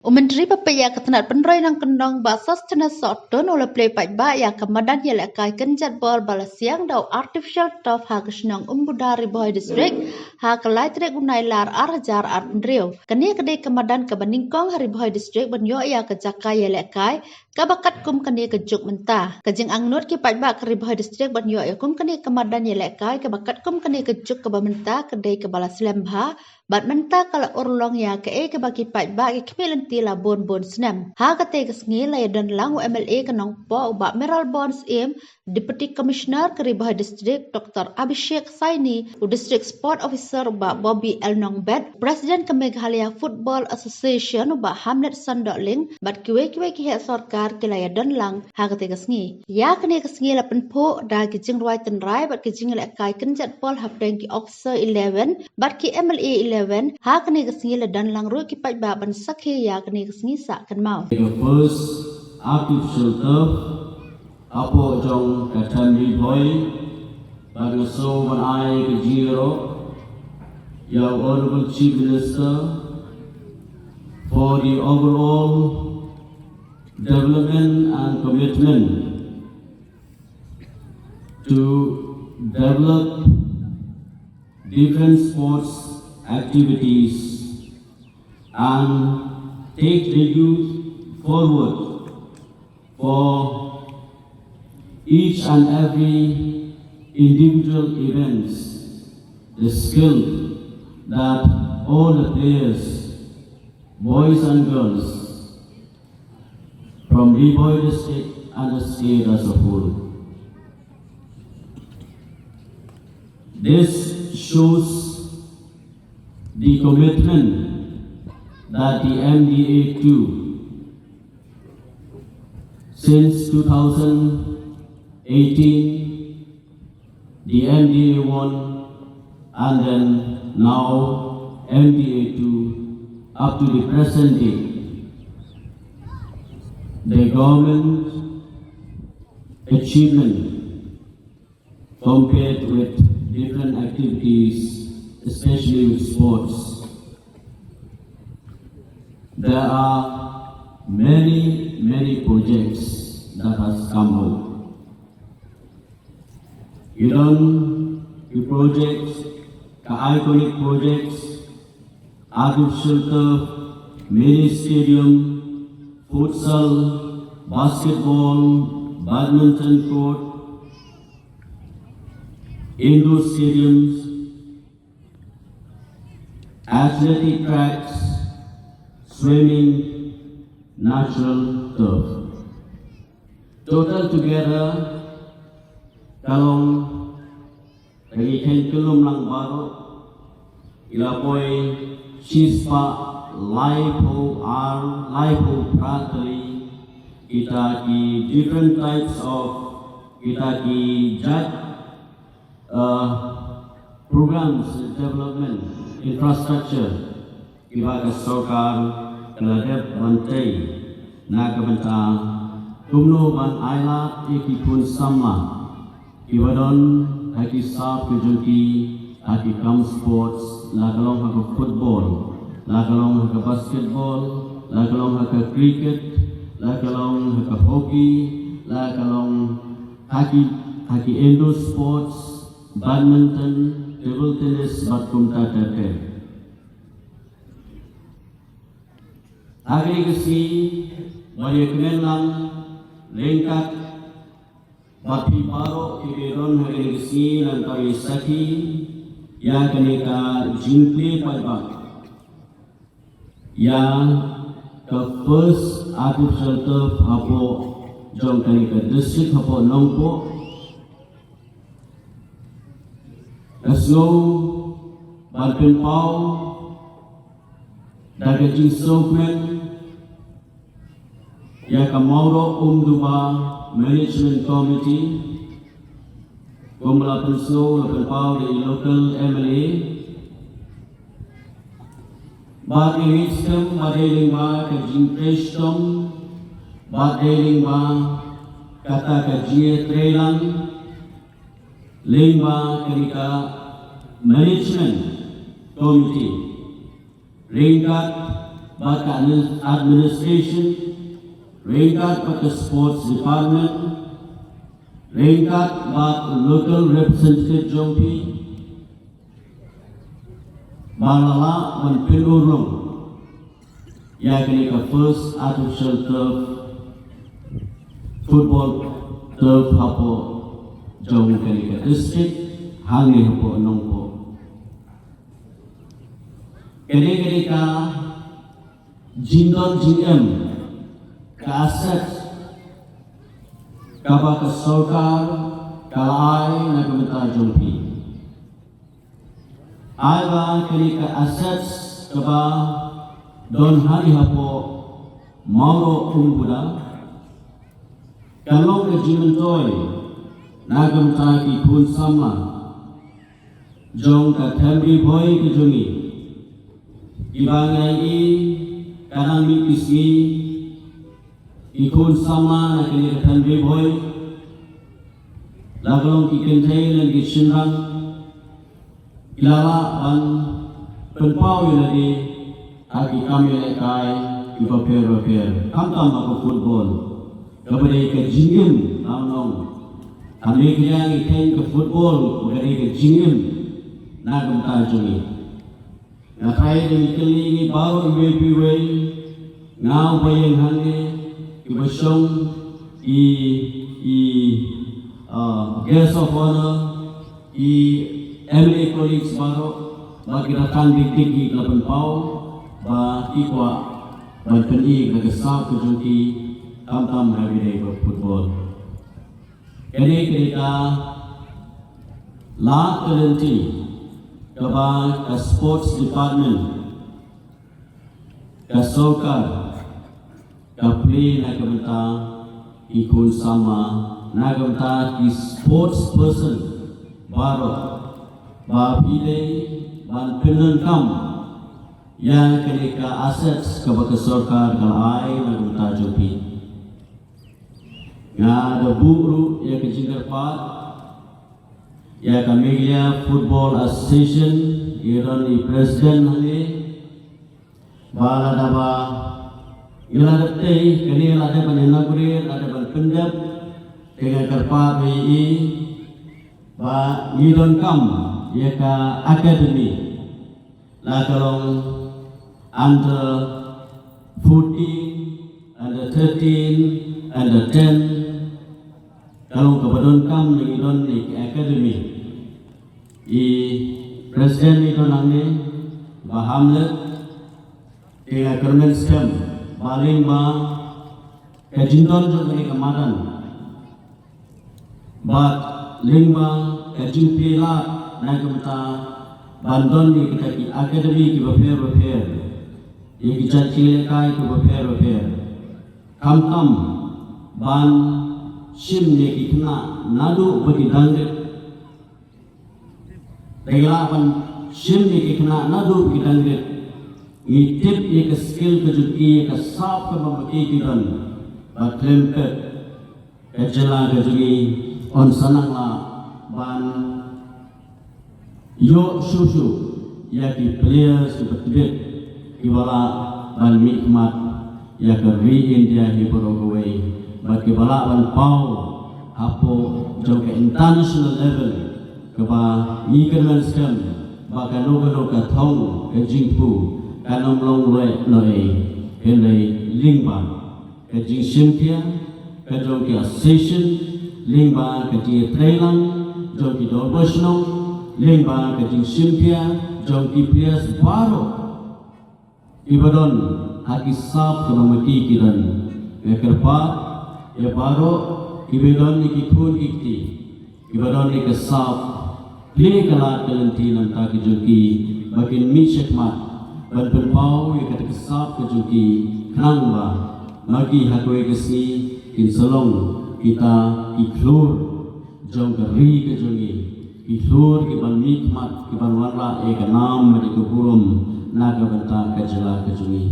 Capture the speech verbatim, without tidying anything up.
U Myntri ba peit ïa ka tnat pynroi nongkyndong Bah Sosthenes Sohtun u la plie paidbah ïa ka madan ïalehkai kynjat bol ba la siang da u artificial turf ha ka shnong Umbuda, Ri Bhoi District ha ka lai tarik u Nailar ar hajar arphew hynriew. Kane ka dei ka madan kaba nyngkong ha Ri Bhoi District ban ïoh ïa ka jaka ïalehkai kaba katkum kane ka juk mynta. Ka jingangnud ki paidbah ka Ri Bhoi District ban ïoh ïa kum kane ka madan ïalehkai kaba katkum kane ka juk kaba mynta ka dei kaba la slem bha, bad mynta ka la urlong ïa kaei kaba ki paidbah ki khmih lynti la bun bun snem. Ha katei ka sngi la ïadon lang u M L A ka Nongpoh u Bah Mayralborn Syiem, Deputy Commissioner ka Ri Bhoi District Doctor Abhishek Saini, u District Sport Officer u Bah Bobby L Nongbet, President ka Meghalaya Football Association u Bah Hamlet Sandohling, bad kiwei kiwei ki heh sorkar ki la ïadon lang ha katei ka sngi. Ïa kane ka sngi la pynphuh da ki jingrwai tynrai bad ki jingïalehkai kynjat bol hapdeng ki Officer eleven bad ki M L A eleven. Ha kane ka sngi la don lang ruh ki paidbah ban sakhi ïa kane ka sngi sah kynmaw. The first artificial turf hapoh jong ka Thaiñ Ri Bhoi, bad nga sngew ban ai ka jingïaroh ïa u Honorable Chief Minister for the overall development and commitment to develop different sports activities and take the youth forward for each and every individual events, the skill that all the players, boys and girls, from Ri Bhoi District and the state as a whole. This shows the commitment that the M D A two, since two thousand eighteen, the M D A one, and then now M D A two, up to the present day, the government achievement compared with different activities, especially with sports. There are many, many projects that has come out. Ïa don ki projects, ka iconic projects, artificial turf, mini stadium, futsal, basketball, badminton court, indoor stadiums, athletic tracks, swimming, natural turf. Total together, ka long, da ngi kheiñ kyllum lang baroh, ki la poi shispah laiphew ar, laiphew phra tylli kita ki different types of kita ki jait, uh, programs development infrastructure kiba ka sorkar ka la dep ban tei na ka bynta kumno ban ailad ïa ki khun samla kiba don ha ki sap ki jong ki ha ki kam sports, la ka long ha ka football, la ka long ha ka basketball, la ka long ha ka cricket, la ka long ha ka hockey, la ka long ha ki, ha ki indoor sports, badminton, table tennis bad kumta ter ter. Ha kane ka sngi ba ïa kmen lang ryngkat bad phi baroh kiba don ha kane ka sngi, nangta ïa sakhi ïa kane ka jingplie paidbah ïa ka first artificial turf hapoh jong kane ka district hapoh Nongpoh. Ka sngew ban pynpaw da ka jingsngewkmen ïa ka Mawroh Umduba Management Committee, kum la pynsngew la pynpaw da i local M L A. Bad ïa ngi stem ba dei lyngba ka jingtrei shitom, ba dei lyngba kata ka jingïatreilang lyngba kane ka management committee ryngkat bad ka administration, ryngkat bad ka sports department, ryngkat bad local representative jong phi, ba la lah ban pynurlong ïa kane ka first artificial turf, football turf hapoh jong kane ka district, hangne hapoh Nongpoh. Kane, kane ka jingdon jingem, ka asset kaba ka sorkar ka la ai na ka bynta jong phi. Ai ba kane ka assets kaba don hangne hapoh Mawroh Umbuda ka long ka jingmyntoi na ka bynta ki khun samla jong ka Them Ri Bhoi ka jong ngi, kiba nga ïohi ka nang mih ki sngi, ki khun samla na kane ka Them Ri Bhoi, la ka long ki kynthei lane ki shynrang, ki la lah ban pynpaw ïa lade ha ki kam ïalehkai kiba pher ba pher, khamtam ha ka football, kaba dei ka jingim. Ngan ong, ha Meghalaya ngi khein ka football ba ka dei ka jingim na ka bynta jong ngi. Nga trai da ngi kylli ngi baroh iwei pa iwei, nga uba ïeng hangne, kiba shong, i, i, ah, guest of honor, i M L A colleagues baroh, ba ki da tang dik dik ki la pynpaw ba ki kwah ban pyni ka sap ka jong ki, khamtam ha kane ka football. Kane ka dei ka lad ka lynti kaba ka sports department, ka sorkar, ka plie na ka bynta ki khun samla, na ka bynta ki sports person baroh, ba phi dei ban pyndonkam ïa kane ka assets kaba ka sorkar ka la ai na ka bynta jong phi. Nga da buh ruh ïa ka jingkyrpad ïa ka Meghalaya Football Association, i don i president hangne, ba lada ba ngi la dep tei, kane la dep ban inaugurate, la dep ban pyndep, te nga kyrpad ïa i ba ngi donkam ïa ka academy, la ka long under fourteen, under thirteen, under ten. Ka long kaba donkam, ngi don ïa ka academy. I president i don hangne, Bah Hamlet, te nga kyrmen skhem ba lyngba ka jingdon jong kane ka madan, bad lyngba ka jingplie lad na ka bynta ban don ïa kita ki academy kiba pher ba pher, ïa ki jait ki lehkai kiba pher ba pher, khamtam ban shim ïa ki khynnah naduh ba ki dang rit. Da ngi lah ban shim ïa ki khynnah naduh ba ki dang rit, ngi tip ïa ka skill ka jong ki, ïa ka sap kaba ma ki ki don, ba khlem pep ka jylla ka jong ngi yn sa nang lah ban ïoh shuh shuh ïa ki players kiba tbit, kiba lah ban mihkhmat ïa ka ri India hi baroh kawei, bad kiba lah ban paw hapoh jong ka international level, kaba ngi kyrmen skhem ba kano kano ka thong ka jingpynpaw kan ym long leh noh ei, hynrei lyngba ka jingshim khia ka jong ki association, lyngba ka jingïatreilang jong ki dorbar shnong, lyngba ka jingshim khia jong ki players baroh kiba don ha ki sap kaba ma ki ki don. Nga kyrpad ïa baroh kiba don ïa ki khun ki kti, kiba don ïa ka sap, plie ka lad ka lynti na ka bynta ka jong ki, ba kin mih shakhmat ban pynpaw ïa kata ka sap ka jong ki, khnang ba ma ki ha kawei ka sngi kin sa long kita ki khlur jong ka ri ka jong ngi, ki khlur kiban mihkhmat, kiban wanrah ïa ka nam bad ïa ka burom na ka bynta ka jylla ka jong ngi.